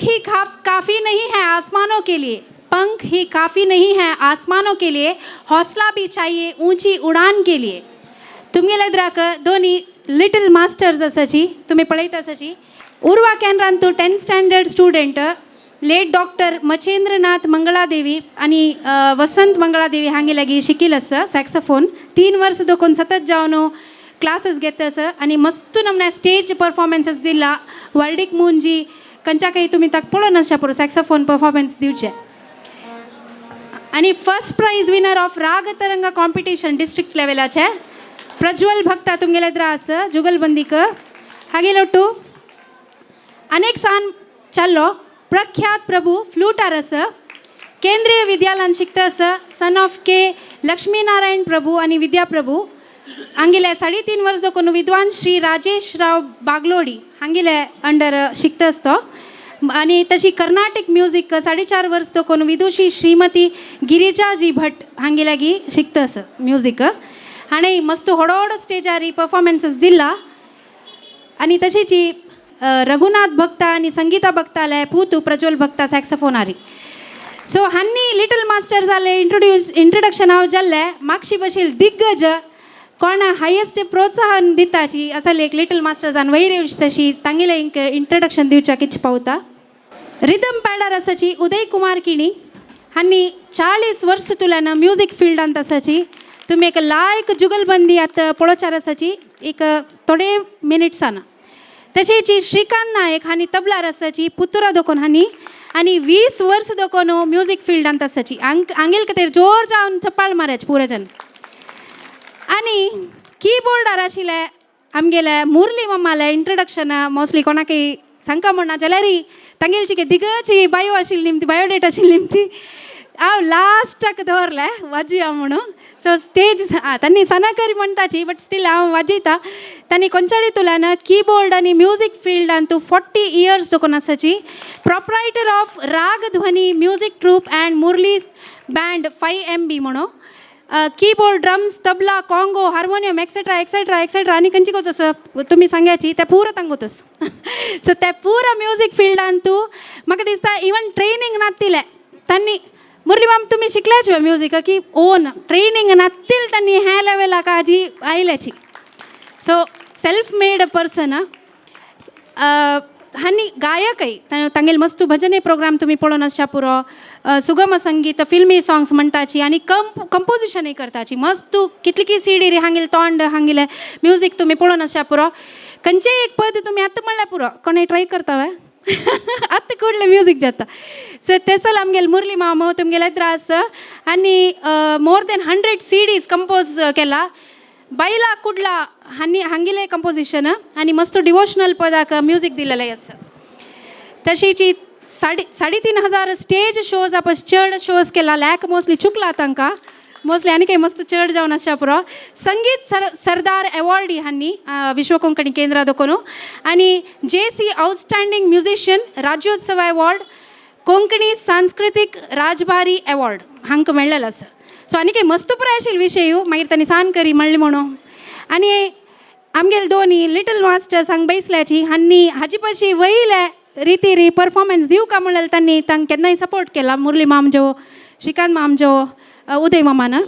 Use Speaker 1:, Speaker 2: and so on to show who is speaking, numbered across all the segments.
Speaker 1: पंख ही काफ़ी नहीं है आसमानों के लिए, पंख ही काफ़ी नहीं है आसमानों के लिए, हौसला भी चाहिए ऊंची उड़ान के लिए. तुमगेले द्राक दोनी लिटल मास्टर्स आसाची तुमी पळयत आसाची. Urwa केंद्रांतू 10th standard student late doctor Machendranath Mangaladevi आनी वसंत मंगळादेवी हांगे लागीं शिकील आसा सॅक्सोफोन. 3 वर्स दोकून सतत जावन क्लासेस घेत आसा आनी मस्त नमने स्टेज परफॉर्मन्सेस दिला. वर्डीक मुंजी कंच्या काही तुमी ताका पळोवन आसच्या पुरो सॅक्सोफोन परफॉर्मन्स दिवचे. आनी first prize winner of Raga Taranga competition district लेवलाचे Prajwal भक्ता तुमगेले त्रास जुगलबंदीक हागे लोटू अनेक सान चल्लो प्रख्यात प्रभू फ्लूटार आसा, केंद्रीय विद्यालयान शिकता आसा, son of K Lakshminarayan Prabhu आनी विद्या प्रभू. हांगेले 3.5 वर्स दोकून विद्वान श्री राजेश राव बागलोडी हांगेले अंडर शिकता आसतो. आनी तशी कर्नाटक म्युजीक 4.5 वर्स दोकून विदुषी श्रीमती गिरिजाजी भट हांगे लागीं शिकता आसा म्युजीक. हाणें मस्त व्हड स्टेजार परफॉर्मन्सीस दिला. आनी तशीच रघुनाथ भक्ता आनी संगीता भक्ताले पूतू प्रज्वल भक्ता सॅक्सोफोनारी. सो हांनी लिटल मास्टर जाले इंट्रोडक्शन हांव जाल्लें मागशी बशील दिग्गज कोण हायेस्ट प्रोत्साहन दिताची असले एक लिटल मास्टर्सान वयर तशी तांगेलें इंट्रोडक्शन दिवच्याक इच्छा पावता. रिदम पॅडार आसाची उदय कुमार किणी हांणी 40 वर्स तुल्यान म्युजीक फिल्डांत आसाची. तुमी एक लायक जुगलबंदी आतां पळोवचार आसाची एक थोडे मिनिट्सान. तशीच श्रीकांत नायक हांणी तबलार आसाची पुतुरा दोकोन हांणी आनी 20 वर्स दोकोन म्युजीक फिल्डांत आसाची. हांगेल खातीर जोर जावन चप्पाळ मारायचे पुरे जन. आनी किबोर्डार आशिल्ले आमगेले मुरली मम्माले इंट्रोडक्शन मोस्टली कोणाकय सांगका म्हणना जाल्यार तांगेली दिगची बायो आशिल्ली निमती बायोडेटा आशिल्ली निमती हांव लास्टाक दवरलें वाजया म्हणून. सो स्टेज तांणी सनाकरी म्हणटाची बट स्टील हांव वाजयता. तांणी कोंचाडी तुल्यान किबोर्ड आनी म्युजीक फिल्डान तूं 40 इयर्स दोकोन आसाची. Proprietor of Ragadhwani music troupe and Murali band 5 MB म्हणून. Keyboard, drums, tabla, conga, harmonium etcetera etcetera etcetera आनी खंयची गोतस तुमी सांग्याची ते पुरो तांगोतस. सो ते पुरो म्युजीक फिल्डान तूं म्हाका दिसता इवन ट्रेनींग नातिल्लें तांणी. मुरली माम तुमी शिकल्याच म्युजीक की ओन ट्रेनींग नातील तांणी ह्या लेवलाक आजी आयल्याची. So self made person. हांणी गायकय तांगेले मस्त भजने प्रोग्राम तुमी पळोवन आसच्या पुरो. सुगम संगीत फिल्मी सॉंग्स म्हणटाची आनी कंपोजिशनय करताची. मस्त कितली सीडी रे हांगेले तोंड हांगेले म्युजीक तुमी पळोवन आसच्या पुरो. खंयचेय एक पद तुमी आतां म्हणल्यार पुरो कोणय ट्राय करता वे आतां कुडलें म्युजीक जाता. सो तेचल आमगेले मुरली मामो तुमगेले त्रास आनी मोर दॅन 100 CDs compose केला. बायला कुडला हांणी हांगेले कंपोजिशन आनी मस्त डिवोशनल पदाक म्युजीक दिलेलें आसा. तशीच 3,500 स्टेज शोज आपस चड शोज केला. लॅक मोस्टली चुकला तांकां मोस्टली आनी काही मस्त चड जावन आसच्या पुरो. संगीत सरदार एवॉर्डी हांणी विश्व कोंकणी केंद्रा दोकोन आनी JC outstanding musician Rajyotsava award, Konkani सांस्कृतीक राजभारी एवॉर्ड हांकां मेळ्ळेलो आसा. सो आनी काही मस्त पुराय आशिल्लो विशय मागीर तांणी सान करी म्हणलें म्हणून. आनी आमगेले दोनी लिटल मास्टर्स हांगा बैसल्याची हांणी हाजी पशी वयले रिती परफॉर्मन्स दिवका म्हणल्यार तांणी तांकां केन्नाय सपोर्ट केला. मुरली मामजो, श्रीकांत मामजो, उदय मामान.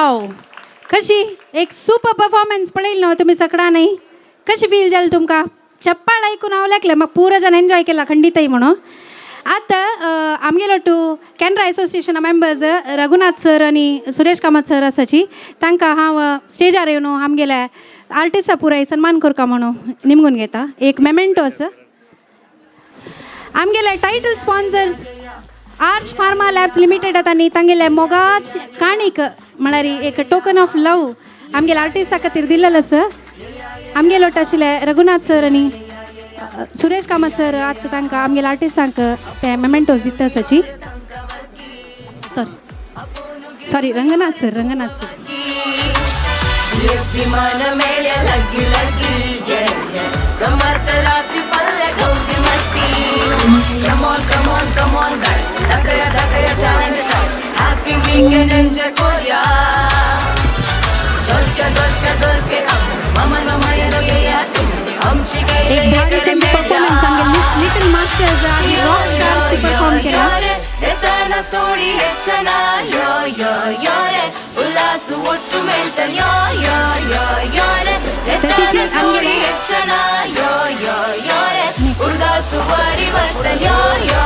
Speaker 1: वाव, कशी एक सुपर परफॉर्मन्स पळयली न्हू तुमी सगळा नाही? कशी फील जालें तुमकां? चप्पाळ ऐकून हांव लागलें म्हाका पुरो जण एन्जॉय केला खंडितय म्हणून. आतां आमगेलो टू कॅनरा एसोसिएशना मेंबर्स रघुनाथ सर आनी सुरेश कामत सर आसाची, तांकां हांव स्टेजार येवन आमगेल्या आर्टिस्टा पुराय सन्मान करका म्हणून निमगून घेता एक मेमेंटो आसा. आमगेले title sponsors arch pharma labs limited आनी तांगेले मोगाच काणीक म्हळ्यार एक टोकन ऑफ लव आमगेले आर्टिस्टा खातीर दिल्लेलो आसा. आमगेलो आशिल्ले रघुनाथ सर आनी सुरेश कामत सर आतां तांकां आमगेले आर्टिस्टांक ते मेमेंटोज दिता आसाची. Sorry sorry, Ranganath sir, Ranganath sir.
Speaker 2: विमान मेळ्या लगी लगी, yeah, yeah. गमत रात्री पल्ले गौची मस्ती. Come on, come on, come on guys, धकया धकया talent try. Happy weekend enjoy Korea. दोरके दोरके दोरके ममनो मयनो ये आमची.
Speaker 1: एक धाडीचे परफॉर्मन्स आमगे लिटल मास्टर्स आणि रॉक स्टार्स परफॉर्म केला.
Speaker 2: ಎತನ ಸೋಡಿ ಹೆಚ್ಚನ ಯೋ ಯೋ ಯೋರೆ ಉಲ್ಲಾಸು ಒಟ್ಟು ಮೆಳ್ತ ಯೋ ಯೋ ಯೋ ಯೋರೆ.
Speaker 1: तशीच
Speaker 2: ಎತನ ಸೋಡಿ
Speaker 1: आमगेले
Speaker 2: ಹೆಚ್ಚನ ಯೋ ಯೋ ಯೋರೆ ಉರ್ಗಾಸು ವರಿ ಬರ್ತ ಯೋ ಯೋ.